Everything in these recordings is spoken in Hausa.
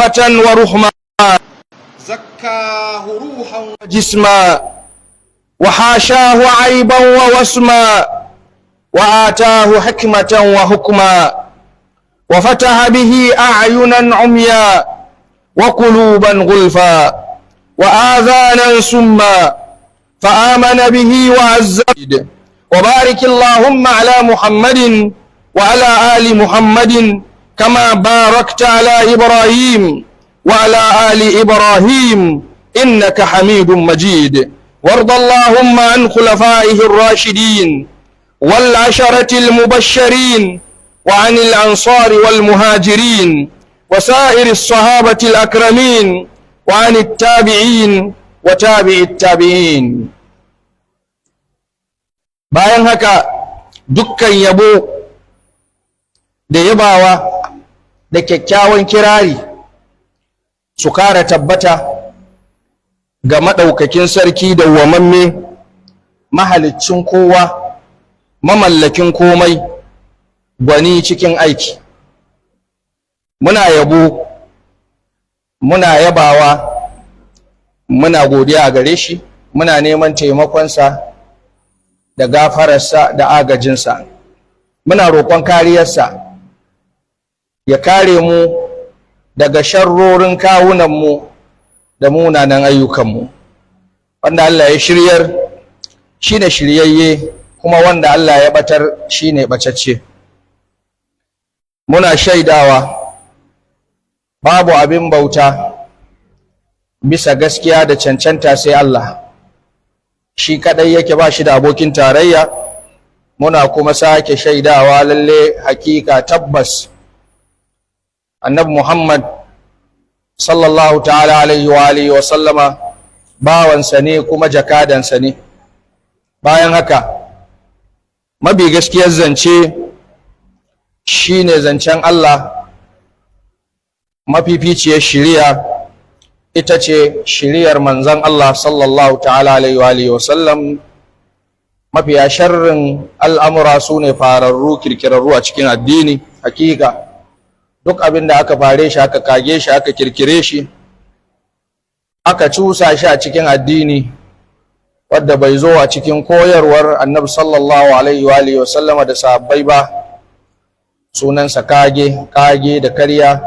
رأفة ورحمة، زكاه روحا وجسما، وحاشاه عيبا ووسما، وآتاه حكمة وحكما، وفتح به أعينا عميا، وقلوبا غلفا، وآذانا سما، فآمن به وعز. وبارك اللهم على محمد وعلى آل محمد كما باركت على إبراهيم وعلى آل إبراهيم إنك حميد مجيد. وارض اللهم عن خلفائه الراشدين والعشرة المبشرين، وعن الأنصار والمهاجرين، وسائر الصحابة الأكرمين، وعن التابعين وتابع التابعين. Bayan haka, dukkan yabo da yabawa da kyakkyawan kirari su kara tabbata ga maɗaukakin sarki dawwamamme, mahaliccin kowa, mamallakin komai, gwani cikin aiki. Muna yabo, muna yabawa, muna godiya a gare shi, muna neman taimakonsa da gafararsa da agajinsa, muna roƙon kariyarsa, ya kare mu daga sharrorin kawunanmu da munanan ayyukanmu. Wanda Allah ya shiryar shine shiryayye, kuma wanda Allah ya batar shine bacacce. Muna shaidawa babu abin bauta bisa gaskiya da cancanta sai Allah, shi kadai yake, ba shi da abokin tarayya. Muna kuma sake shaidawa lalle hakika tabbas Annabi Muhammad sallallahu ta'ala alaihi wa alihi wa sallama bawansa ne kuma jakadansa ne. Bayan haka, mabi gaskiyar zance shine zancen Allah, mafificiyar shiriya ita ce shiriyar manzon Allah sallallahu ta'ala alaihi wa alihi wa sallam, mafiya sharrin al'amura su ne fararru, kirkirarru a cikin addini. Hakika duk abin da aka fare shi, aka kage shi, aka kirkire shi, aka cusa shi a cikin addini, wadda bai zo a cikin koyarwar Annabi sallallahu alaihi wa alihi wa sallama da sahabbai ba, sunansa kage. Kage da karya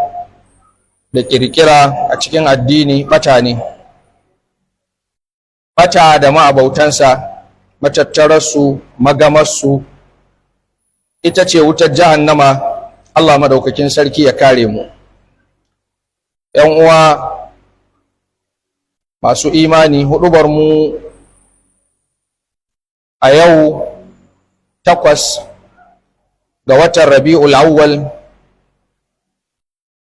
da kirkira a cikin addini bata ne. Bata da ma'abautansa, matattararsu, magamarsu ita ce wutar jahannama. Allah madaukakin sarki ya kare mu. ‘Yan uwa masu imani, hudubar mu a yau, 8 ga watan Rabi'ul Awwal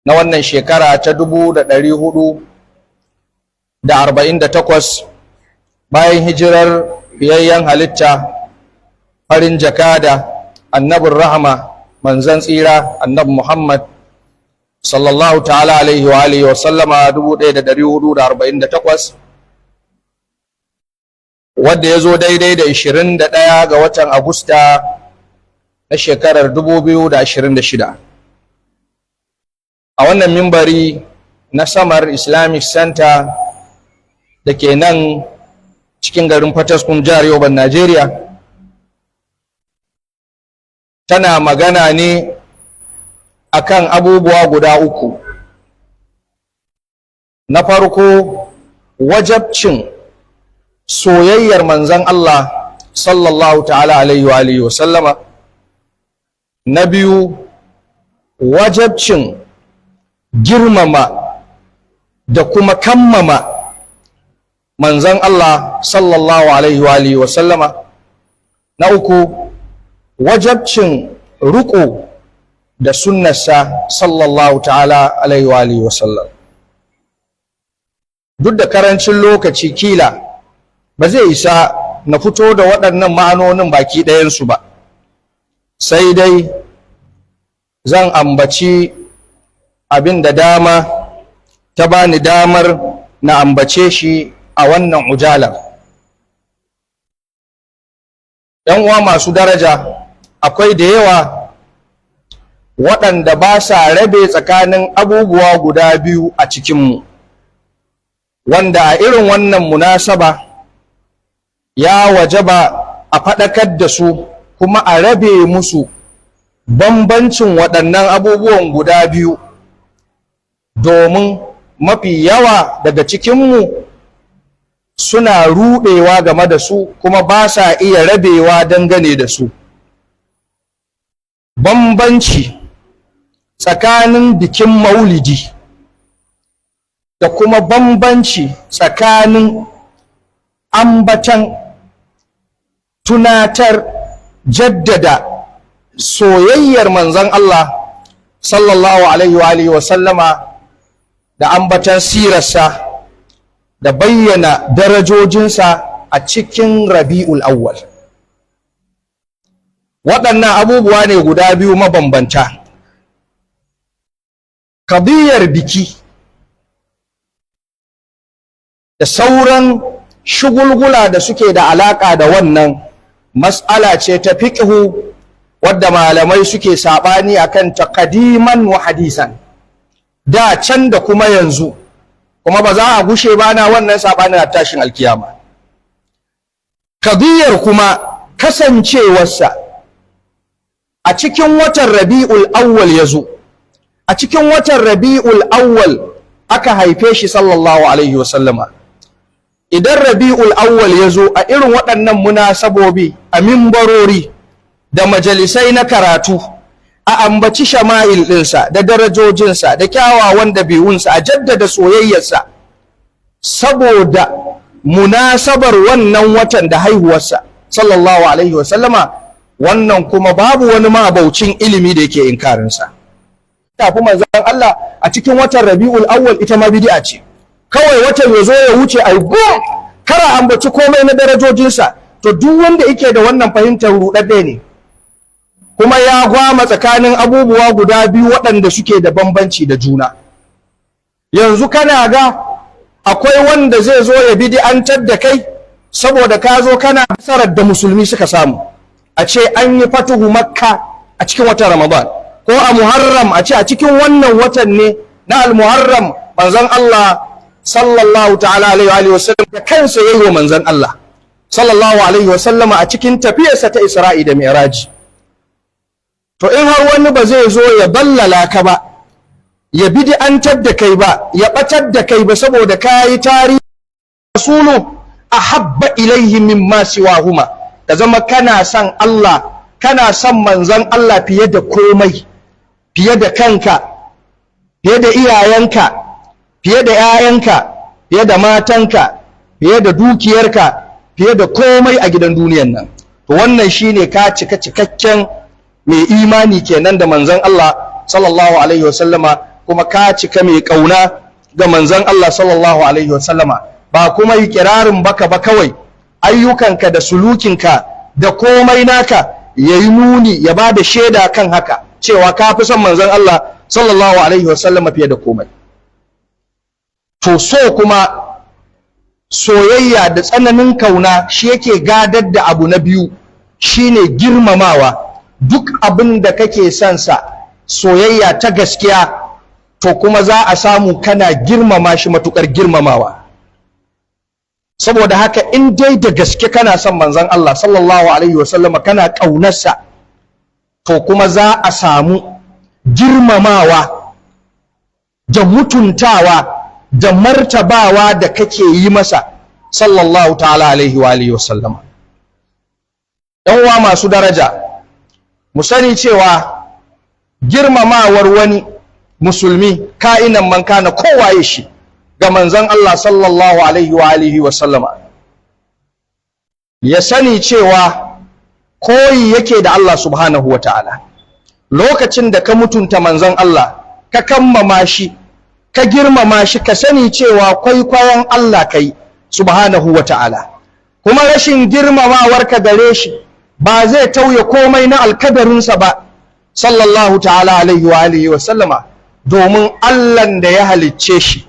na wannan shekara ta 1448 bayan hijirar fiyayyen halitta, farin jakada, Annabin rahama, manzan tsira, Annabi Muhammad sallallahu ta'ala alaihi wa alihi wa sallama, 1448, wadda ya zo daidai da 21 ga watan Agusta na shekarar 2026, a wannan mimbari na Samar Islamic Center da ke nan cikin garin Fataskun, jihar Yoban, Najeriya, tana magana ne akan abubuwa guda uku. Na farko, wajabcin soyayyar manzon Allah sallallahu ta'ala alaihi wa alihi wa sallama. Na biyu, wajabcin girmama da kuma kammama manzon Allah sallallahu alaihi wa alihi wa sallama. Na uku, wajabcin riƙo da sunnarsa sallallahu ta'ala alaihi wa alihi wa sallam. Duk da karancin lokaci, kila ba zai isa na fito da waɗannan ma'anonin baki ɗayansu ba, sai dai zan ambaci abin da dama ta bani damar na ambace shi a wannan ujalar. ‘Yan uwa masu daraja, akwai da yawa Waɗanda ba sa rabe tsakanin abubuwa guda biyu a cikinmu, wanda a irin wannan munasaba ya wajaba a faɗakar da su kuma a rabe musu bambancin waɗannan abubuwan guda biyu, domin mafi yawa daga cikinmu suna ruɗewa game da su kuma ba sa iya rabewa dangane da su. Bambanci tsakanin bikin Maulidi da kuma bambanci tsakanin ambatan, tunatar, jaddada soyayyar Manzon Allah sallallahu alaihi wa alihi wa sallama da ambatan sirarsa da bayyana darajojinsa a cikin Rabi'ul Awwal, waɗannan abubuwa ne guda biyu mabambanta. Kabiyar biki da sauran shugulgula da suke da alaƙa da wannan mas'ala ce ta fiqhu wadda malamai suke saɓani akan ta qadiman wa hadisan, da can da kuma yanzu, kuma ba za a gushe ba na wannan saɓanin a tashin alkiyama. Kadiyar kuma kasancewarsa a cikin watan Rabi'ul Awwal ya zo, a cikin watan Rabi'ul Awwal aka haife shi sallallahu alaihi wasallama, idan Rabi'ul Awwal ya zo a irin waɗannan munasabobi, a mimbarori da majalisai na karatu, a ambaci shama'il ɗinsa da darajojinsa da kyawawan dabi'unsa, a jaddada soyayyarsa saboda munasabar wannan watan da haihuwarsa sallallahu alaihi wasallama, wannan kuma babu wani ma'abaucin ilimi da yake inkarinsa. Tafi Manzon Allah a cikin watan Rabi'ul Awwal ita ma bid'a ce. Kawai watan ya zo ya wuce ai gum, kara ambaci komai na darajojinsa. To, duk wanda yake da wannan fahimtar ruɗaɗɗe ne, kuma ya gwama tsakanin abubuwa guda biyu waɗanda suke da bambanci da juna. Yanzu kana ga akwai wanda zai zo ya bid'antar da kai saboda ka zo kana nasarar da Musulmi suka samu, a ce an yi fatuhu Makka a cikin watan Ramadan ko a Muharram, a ce a cikin wannan watan ne na Al-Muharram Manzon Allah sallallahu ta'ala alaihi wa sallam da kansa yayi wa Manzon Allah sallallahu alaihi wa sallama a cikin tafiyarsa ta Isra'i da Mi'raji. To, in har wani ba zai zo ya ballala ka ba, ya bid'antar da kai ba, ya batar da kai ba saboda kayi tarihi, rasulu ahabba ilaihi mimma siwahuma, ka zama kana son Allah, kana son Manzon Allah fiye da komai, fiye da kanka, fiye da iyayenka, fiye da 'ya'yanka, fiye da matanka, fiye da dukiyarka, fiye da komai a gidan duniyan nan, to wannan shine ka cika cikakken mai imani kenan da Manzon Allah sallallahu alaihi wasallama, kuma ka cika mai kauna ga Manzon Allah sallallahu alaihi wasallama. Ba kuma kirarin baka ba kawai, ayyukanka da sulukinka da komai naka ya yi nuni, ya ba da shaida kan haka, cewa ka fi son Manzon Allah sallallahu alaihi wasallama fiye da komai. To, so kuma soyayya da tsananin kauna shi yake gadar da abu na biyu, shine girmamawa. Duk abin da kake son sa soyayya ta gaskiya, to kuma za a samu kana girmama shi matukar girmamawa. Saboda haka, in dai da gaske kana son Manzon Allah sallallahu alaihi wasallama, kana ƙaunarsa, to kuma za a samu girmamawa da mutuntawa da martabawa da kake yi masa sallallahu ta'ala alaihi wa alihi wasallama. Ɗan uwa masu daraja, mu sani cewa girmamawar wani Musulmi, ka'inan man kana, kowaye shi, ga Manzon Allah sallallahu alaihi wa alihi wa sallama, ya sani cewa koyi yake da Allah subhanahu wa ta'ala. Lokacin da ka mutunta Manzon Allah, ka kammama shi, ka girmama shi, ka sani cewa kwaikwayon Allah kai subhanahu wa ta'ala. Kuma rashin girmamawarka gare shi ba zai tauye komai na alkadarinsa ba sallallahu ta'ala alaihi wa alihi wa sallama, domin Allahn da ya halicce shi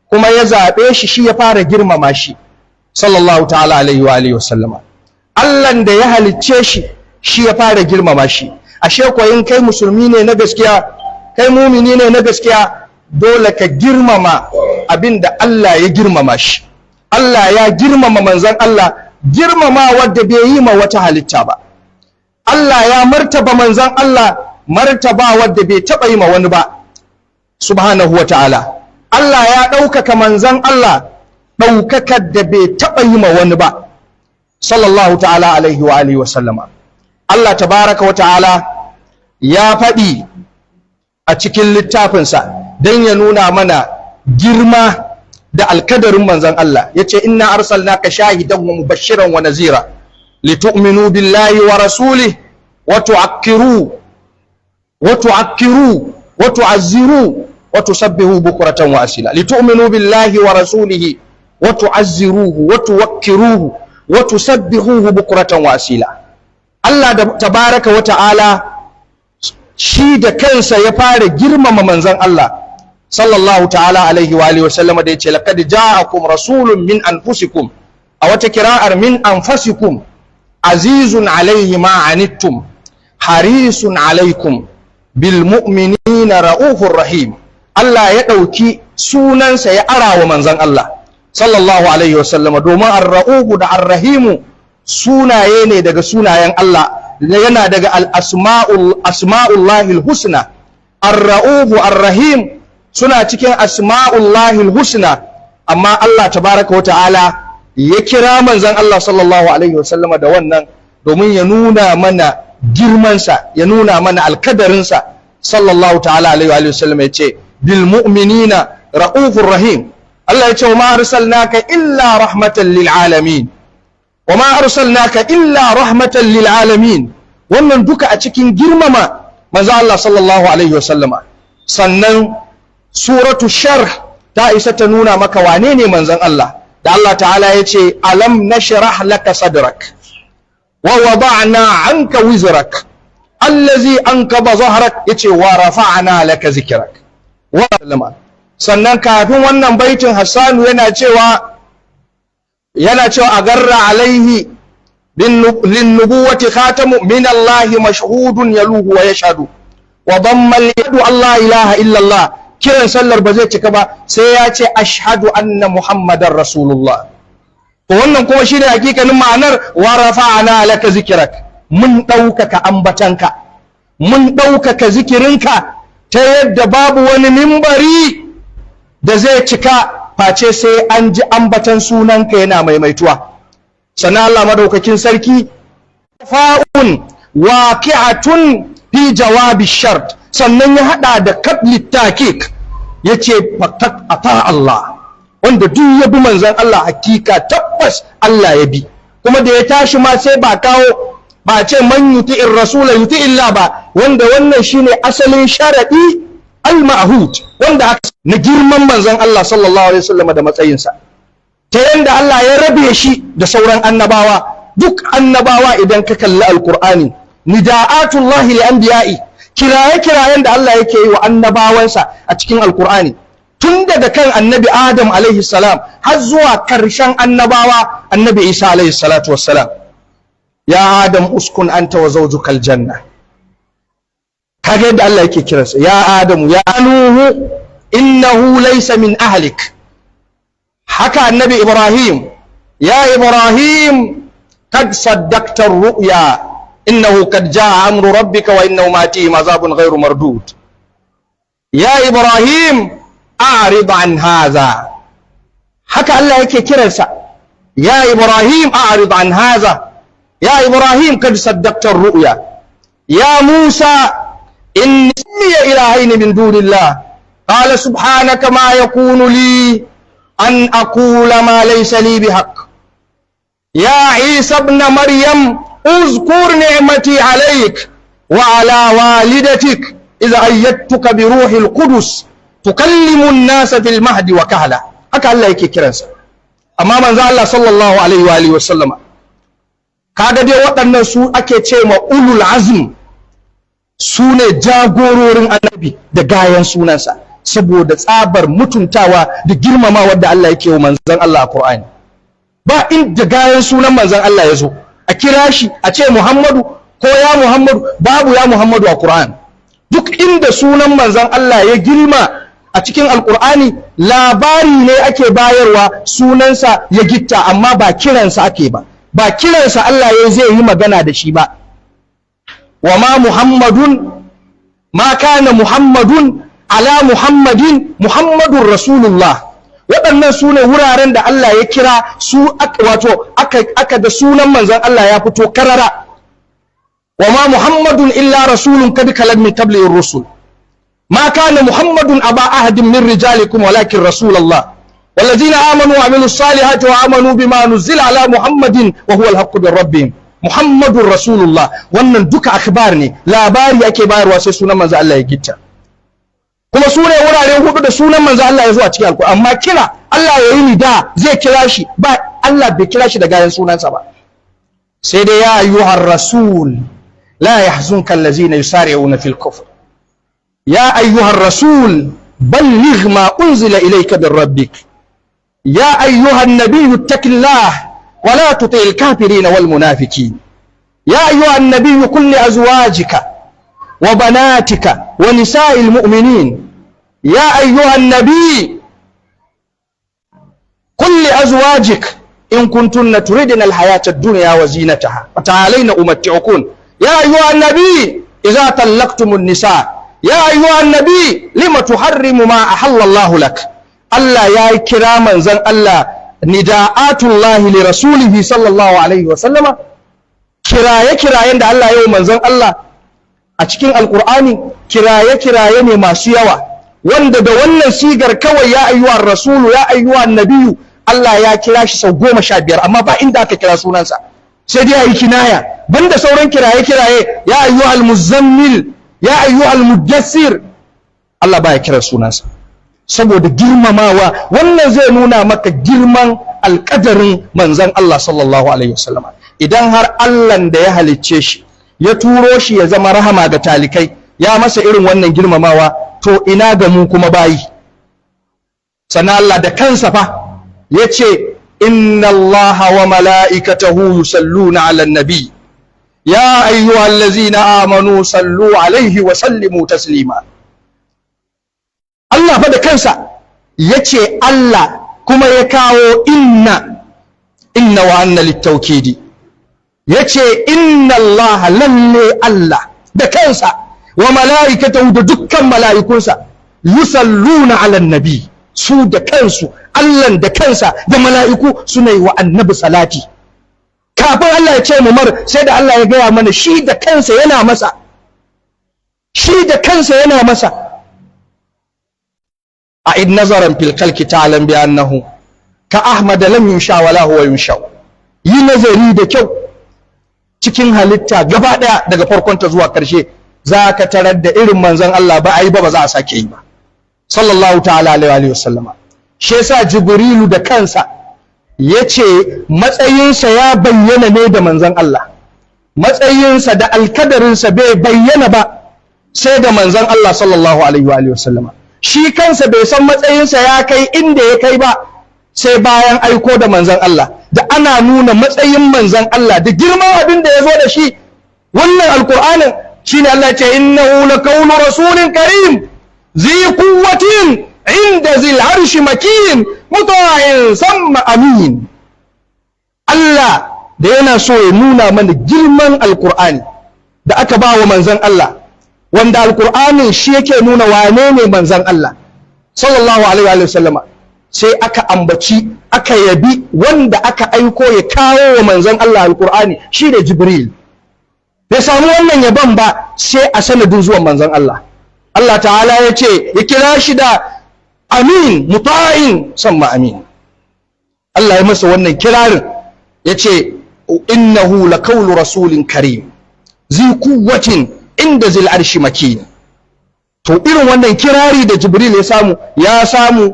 kuma ya zaɓe shi, shi ya fara girmama shi sallallahu ta'ala alaihi wa alihi wa sallama. Allahn da ya halicce shi, shi ya fara girmama shi. Ashe ko in kai musulmi ne na gaskiya, kai mumini ne na gaskiya, dole ka girmama abin da Allah ya girmama shi. Allah ya girmama manzon Allah girmama wadda bai yi ma wata halitta ba. Allah ya martaba manzon Allah martaba wadda bai taɓa yi ma wani ba, subhanahu wa ta'ala. Allah ya ɗaukaka manzon Allah ɗaukakar da bai taɓa yi ma wani ba, sallallahu ta'ala alaihi wa alihi wa sallama. Allah tabaraka wa ta'ala ya faɗi a cikin littafinsa don ya nuna mana girma da alkadarin manzon Allah, ya ce: "Inna arsalnaka shahidan wa mubashiran wa nazira litu'minu billahi wa rasulih wa tu'akkiru wa tu'akkiru wa tu'azziru wa tusabbihu bukratan wa asila." Litu'minu billahi wa rasulihi wa tu'azziruhu wa tuwakkiruhu wa tusabbihuhu bukratan wa asila. Allah da tabaraka wa ta'ala shi da kansa ya fara girmama manzon Allah sallallahu ta'ala alaihi wa alihi wa sallama da yace: "Laqad ja'akum rasulun min anfusikum", a wata kira'ar "min anfasikum", "azizun alaihi ma anittum harisun alaikum bil mu'minina ra'ufur rahim". Allah ya ɗauki sunansa ya arawa manzon Allah sallallahu alaihi wa sallama, domin ar-ra'ufu da ar-rahimu sunaye ne daga sunayen Allah, yana daga al-asma'ul asma'ullahi al-husna. Ar-ra'ufu, ar-rahim suna cikin asma'ullahi al-husna, amma Allah tabaraka wa ta'ala ya kira manzon Allah sallallahu alaihi wasallama da wannan domin ya nuna mana girmansa, ya nuna mana alkadarinsa, sallallahu ta'ala alaihi wa sallam. Ya ce: "Bil mu'minina ra'ufur rahim". Allah ya ce: "Wa ma arsalnaka illa rahmatan lil alamin, wa ma arsalnaka illa rahmatan lil alamin". Wannan duka a cikin girmama manzo Allah sallallahu alaihi wasallama. Sannan suratu Sharh ta isa ta nuna maka wane ne manzon Allah, da Allah ta'ala ya ce: "Alam nashrah laka sadrak wa wada'na anka wizrak allazi ankaba zahrak", yace: "Wa rafa'na laka zikrak". Wa sallama. Sannan kafin wannan baitin, Hassanu yana cewa agarra alaihi linnubuwati khatamu min Allah mashhudun yaluhu wa yashhadu wa damma al-yadu Allah ilaha illa Allah. Kiran sallar ba zai cika ba sai ya ce: "Ashhadu anna Muhammadar rasulullah". To wannan kuma shine hakikanin ma'anar "wa rafa'ana laka zikrak". Mun ɗaukaka ambatanka, mun ɗaukaka zikirinka, ta yadda babu wani mimbari da zai cika face sai an ji ambatan sunanka yana maimaituwa. Sannan Allah madaukakin sarki, fa'un waqi'atun fi jawabi shart, sannan ya hada da katli takik, yace: "Faqad ata Allah". Wanda duk ya bi manzon Allah, hakika tabbas Allah ya bi. Kuma da ya tashi ma sai ba kawo ba ce "man yuti'ir rasula yuti illa" ba, wanda wannan shine asalin sharadi al-ma'hud, wanda aka na girman manzon Allah sallallahu alaihi wasallam da matsayinsa, ta yanda Allah ya rabe shi da sauran annabawa. Duk annabawa, idan ka kalli Alkur'ani, nida'atullahi li anbiya'i, kiraye kirayen da Allah yake yi wa annabawansa a cikin Alkur'ani, tun daga kan Annabi Adam alaihi salam har zuwa karshen annabawa, Annabi Isa alaihi salatu wassalam: "Ya Adam uskun anta wa zawjukal janna". Kaga yadda Allah yake kiransa: "Ya Adamu", "Ya Nuhu innahu laysa min ahlik". Haka Annabi Ibrahim: "Ya Ibrahim kad saddaqta ar-ru'ya innahu qad jaa amru rabbika wa innahu atihim azabun ghairu mardud. Ya Ibrahim a'rid an hadha". Haka Allah yake kiransa: "Ya Ibrahim a'rid an hadha", "Ya Ibrahim kad saddaqta ar-ru'ya", "Ya Musa inni ilahaini min dunillah", qala subhanaka ma yakunu li an aqula ma laysa li bihaqq, "Ya Isa ibn Maryam uzkur ni'mati alayk wa ala walidatik idha ayyadtuka bi ruhil qudus tukallimu an-nasa fil mahdi wa kahla". Haka Allah yake kiransa. Amma manzo Allah sallallahu alaihi wa alihi wa sallama, kaga dai waɗannan su ake ce ma ulul azm, su ne jagororin annabi da gayan sunansa, saboda tsabar mutuntawa da girmamawa da Allah yake wa manzon Allah a Qur'ani. Ba inda gayan sunan manzon Allah ya zo a kira shi a ce Muhammadu. Ko ya Muhammadu, babu ya Muhammadu a Qur'an. Duk inda sunan manzon Allah ya girma a cikin Alkur'ani, labari ne ake bayarwa, sunansa ya gitta, amma ba kiransa ake ba, ba kiransa Allah ya zai yi magana da shi ba. Wa ma Muhammadun, ma kana Muhammadun ala Muhammadin, Muhammadun Rasulullah. Waɗannan su ne wuraren da Allah ya kira su, wato aka da sunan manzon Allah ya fito karara. Wa ma Muhammadun illa rasulun kad khalat min qablihi rusul. Ma kana Muhammadun aba ahadin min rijalikum walakin rasulullah والذين آمنوا وعملوا الصالحات وآمنوا بما نزل على محمد وهو الحق من ربهم محمد رسول الله. Wannan duka akhbar ne, labari ake bayarwa, sai sunan manzo Allah ya gitta. Kuma su ne wurare hudu da sunan manzo Allah ya zo a cikin Alkur'ani, amma kira Allah ya yi ni da zai kira shi ba, Allah bai kira shi da gayan sunansa ba, sai dai ya ayyuhar rasul la yahzunka allazina yusari'una fil kufr, ya ayyuhar rasul balligh ma unzila ilayka min rabbik, ya ayyuhan nabiyyu ittaqillah wa la tuti'il kafirin wal munafiqin, ya ayyuhan nabiyyu qul li azwajika wa banatika wa nisa'il mu'minin, ya ayyuhan nabiy qul li azwajik in kuntunna turidna al-hayata ad-dunya wa zinataha fata'alayna umatti'ukun, ya ayyuhan nabiy idza talaqtumun nisa, ya ayyuhan nabiy lima tuharrimu ma ahalla Allahu lak. Allah ya kira manzon Allah, nida'atullahi li rasulihi sallallahu alaihi wa sallama, kiraye kirayen da Allah ya yi manzon Allah a cikin Alkur'ani kiraye kiraye ne masu yawa, wanda da wannan sigar kawai, ya ayyuhar rasulu, ya ayyuhan nabiyu, Allah ya kira shi sau 15, amma ba inda aka kira sunansa, sai dai ayi kinaya. Banda sauran kiraye kiraye, ya ayyuhal muzammil, ya ayyuhal muddassir, Allah baya kira sunansa saboda girmamawa. Wannan zai nuna maka girman alƙadarin manzon Allah sallallahu alaihi wasallam. Idan har Allah da ya halicce shi, ya turo shi ya zama rahama ga talikai, ya masa irin wannan girmamawa, to ina ga mu kuma bayi? Sannan Allah da kansa fa ya ce, inna Allah wa mala'ikatahu yusalluna 'alan nabi ya ayyuhallazina amanu sallu alaihi wa sallimu taslima. Allah fa da kansa ya ce, Allah kuma ya kawo inna, inna wa anna littaukidi, ya ce inna Allah, lalle Allah da kansa, wa mala'ikatahu, da dukkan mala'ikunsa, yusalluna ala nabi, su da kansu, Allah da kansa da mala'iku suna yi wa annabi salati. Kafin Allah ya ce mu mar, sai da Allah ya gaya mana shi da kansa yana masa, shi da kansa yana masa. A'id nazaran fil khalqi ta'lam bi annahu ka Ahmad lam yunsha wala huwa yunsha. Yi nazari da kyau cikin halitta gaba daya, daga farkon ta zuwa karshe, za ka tarar da irin manzon Allah ba a yi ba, ba za a sake yi ba, sallallahu ta'ala alaihi wa sallama. Shi yasa Jibrilu da kansa yace matsayinsa ya bayyana ne da manzon Allah, matsayinsa da alkadarinsa bai bayyana ba sai da manzon Allah sallallahu alaihi wa sallama. Shi kansa bai san matsayinsa ya kai inda ya kai ba sai bayan aiko da manzon Allah, da ana nuna matsayin manzon Allah da girman abin da ya zo da shi, wannan Alkur'anin. Shine Allah ce, innahu laqawlu rasulin karim zi quwwatin inda zil arshi makin muta'in samma amin. Allah da yana so ya nuna mana girman Alkur'ani da aka ba wa manzon Allah, wanda Alkur'anin shi yake nuna wane ne manzon Allah sallallahu alaihi wa sallama, sai aka ambaci, aka yabi wanda aka aiko ya kawo wa manzon Allah Alkur'ani, shi da Jibril. Bai samu wannan yabon ba sai a sanadin zuwan manzon Allah. Allah ta'ala ya ce, ya kira shi da amin, muta'in samma amin. Allah ya masa wannan kirarin, ya ce innahu laqawlu rasulin karim zi quwwatin inda zil arshi makin. To irin wannan kirari da Jibril ya samu, ya samu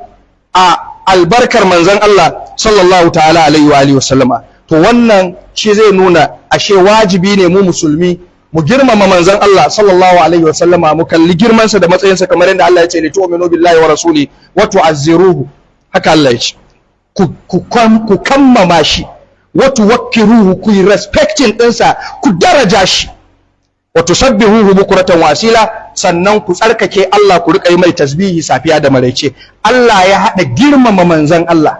a albarkar manzon Allah sallallahu ta'ala alaihi wa alihi wasallama. To wannan shi zai nuna ashe wajibi ne mu musulmi mu girmama manzon Allah sallallahu alaihi wasallama, mu kalli girmansa da matsayinsa, kamar yadda Allah ya ce, litu'minu billahi wa rasuli wa tu'azziruhu. Haka Allah ya ce, ku kammama shi, wa tuwakkiruhu, ku yi respecting ɗinsa, ku daraja shi. Wa tusabbihuhu bukratan wa asila, sannan ku tsarkake Allah, ku rika yi mai tasbihi safiya da maraice. Allah ya hada girmama manzon Allah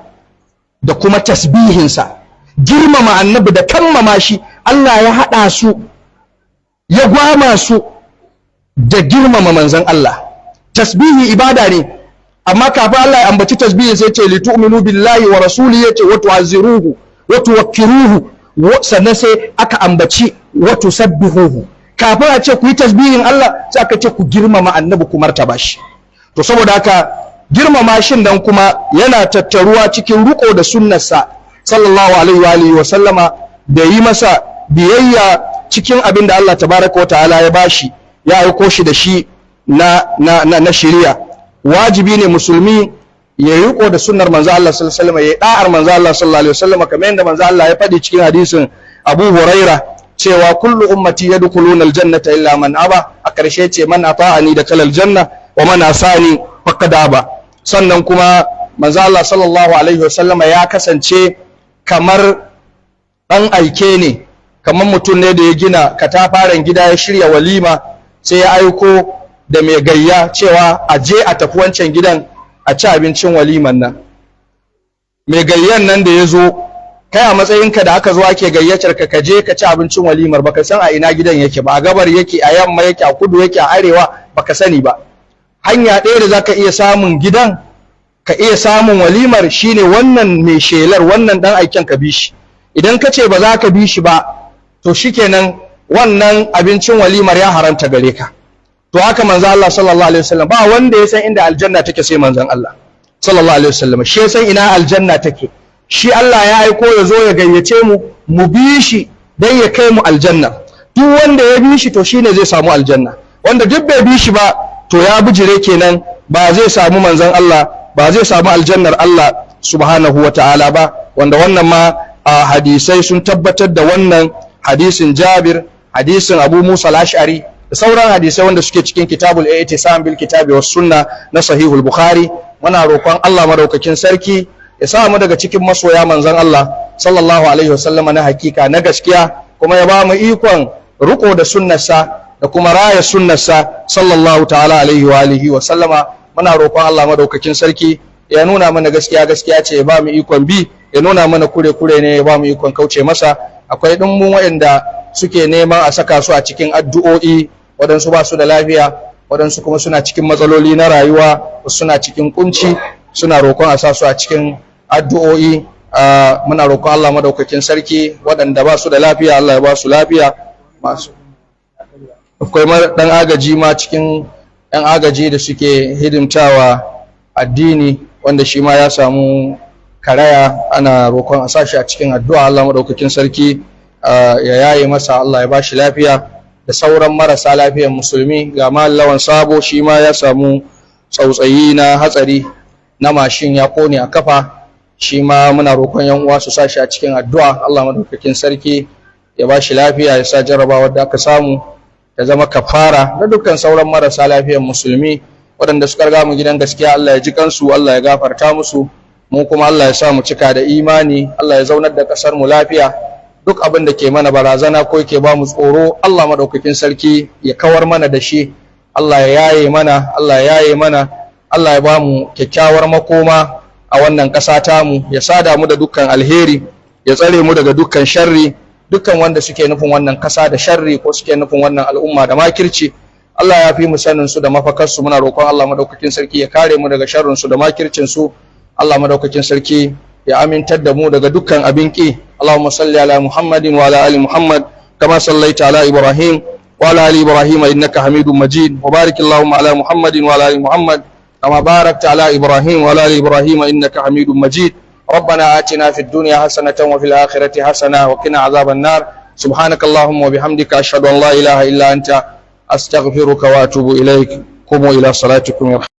da kuma tasbihinsa, girmama annabi da kammama shi. Allah ya hada su, ya gwama su da girmama manzon Allah. Tasbihi ibada ne, amma kafin Allah ya ambaci tasbihi sai ce litu'minu billahi wa rasuli, yace wa tu'azziruhu wa tuwakkiruhu, sannan sai aka ambaci wa tusabbihuhu. Kafin a ce ku yi tasbihin Allah, sai aka ce ku girmama annabi, ku martaba shi. To saboda haka girmama shin dan kuma yana tattaruwa cikin riko da sunnarsa sallallahu alaihi wa alihi wa sallama, da yi masa biyayya cikin abin da Allah tabaraka wa ta'ala ya bashi, ya aiko shi da shi na shari'a. Wajibi ne musulmi ya riko da sunnar manzo Allah sallallahu alaihi wasallam, ya da'ar manzo Allah sallallahu alaihi wasallam, kamar yadda manzo Allah ya faɗi cikin hadisin Abu Huraira cewa kullu ummati yadkhuluna aljannata illa man aba. A ƙarshe ce man ata'ani dakhala aljanna wa man asani faqad aba. Sannan kuma manzo Allah sallallahu alaihi wasallam ya kasance kamar ɗan aike ne, kamar mutum ne da ya gina katafaren gida, ya shirya walima, sai ya aiko da mai gayya cewa a je a tafi wancan gidan a ci abincin waliman nan. Mai gayyan nan da ya zo, kai a matsayinka da aka zo ake gayyatar ka, ka je ka ci abincin walimar, baka san a ina gidan yake ba, a gabar yake, a yamma yake, a kudu yake, a arewa, baka sani ba. Hanya ɗaya da zaka iya samun gidan, ka iya samun walimar, shine wannan mai shelar, wannan dan aiken, ka bi shi. Idan ka ce ba za ka bi shi ba, to shikenan, wannan abincin walimar ya haramta gare ka. To haka manzo Allah sallallahu alaihi wasallam, ba wanda ya san inda aljanna take sai manzon Allah sallallahu alaihi wasallam. Shi ya san ina aljanna take. Shi Allah ya aiko ya zo ya gayyace mu, mu bi shi dan ya kai mu aljanna. Duk wanda ya bi shi, to shine zai samu aljanna. Wanda duk bai bi shi ba, to ya bijire kenan, ba zai samu manzon Allah ba, zai samu aljannar Allah subhanahu wa ta'ala ba. Wanda wannan ma a hadisai sun tabbatar da wannan, hadisin Jabir, hadisin Abu Musa al-Ash'ari, da sauran hadisai wanda suke cikin kitabul i'tisam bil kitabi was sunna na sahihul Bukhari. Muna roƙon Allah madaukakin sarki ya sa mu daga cikin masoya manzon Allah sallallahu alaihi wasallama na hakika, na gaskiya, kuma ya ba mu ikon riko da sunnarsa da kuma raya sunnarsa sallallahu ta'ala alaihi wa alihi wa sallama. Muna roƙon Allah madaukakin sarki ya nuna mana gaskiya gaskiya ce, ya ba mu ikon bi, ya nuna mana kure kure ne, ya ba mu ikon kauce masa. Akwai ɗumbin waɗanda suke neman a saka su a cikin addu'o'i. Waɗansu ba su da lafiya, waɗansu kuma suna cikin matsaloli na rayuwa, wasu suna cikin kunci, suna roƙon a sa su a cikin addu'o'i. Muna roƙon Allah madaukakin sarki, waɗanda ba su da lafiya Allah ya ba su lafiya. Masu akwai ɗan agaji ma cikin ɗan agaji da suke hidimtawa addini, wanda shi ma ya samu karaya, ana roƙon a sashi a cikin addu'a. Allah madaukakin sarki ya yaye masa, Allah ya bashi lafiya, da sauran marasa lafiyan musulmi. Ga Lawan Sabo, shi ma ya samu tsautsayi na hatsari na mashin, ya kone a kafa. Shi ma muna roƙon yan uwa su sashi a cikin addu'a. Allah madaukakin sarki ya bashi lafiya, ya sa jarrabawar da aka samu ta zama kafara, da dukkan sauran marasa lafiyan musulmi. Waɗanda suka riga mu gidan gaskiya, Allah ya ji kansu, Allah ya gafarta musu. Mu kuma Allah ya sa mu cika da imani. Allah ya zaunar da ƙasar mu lafiya. Duk abin da ke mana barazana ko ke ba mu tsoro, Allah madaukakin sarki ya kawar mana da shi. Allah ya yaye mana, Allah ya yaye mana. Allah ya ba mu kyakkyawar makoma a wannan ƙasa tamu, ya sada mu da dukkan alheri, ya tsare mu daga dukkan sharri. Dukkan wanda suke nufin wannan ƙasa da sharri ko suke nufin wannan al'umma da makirci, Allah ya fi mu sanin su da mafakar su. Muna roƙon Allah madaukakin sarki ya kare mu daga sharrin su da makircin su. Allah madaukakin sarki ya amintar da mu daga dukkan abin ki. Allahumma salli ala Muhammadin wa ala ali Muhammad kama sallaita ala Ibrahim wa ala ali Ibrahim innaka Hamidum Majid, wa barik Allahumma ala Muhammadin wa ala ali Muhammad kama barakta ala Ibrahim wa ala ali Ibrahim innaka Hamidum Majid. ربنا آتنا في الدنيا حسنة وفي الآخرة حسنة وقنا عذاب النار. سبحانك اللهم وبحمدك، أشهد أن لا إله إلا أنت، أستغفرك وأتوب إليك. قوموا إلى صلاتكم.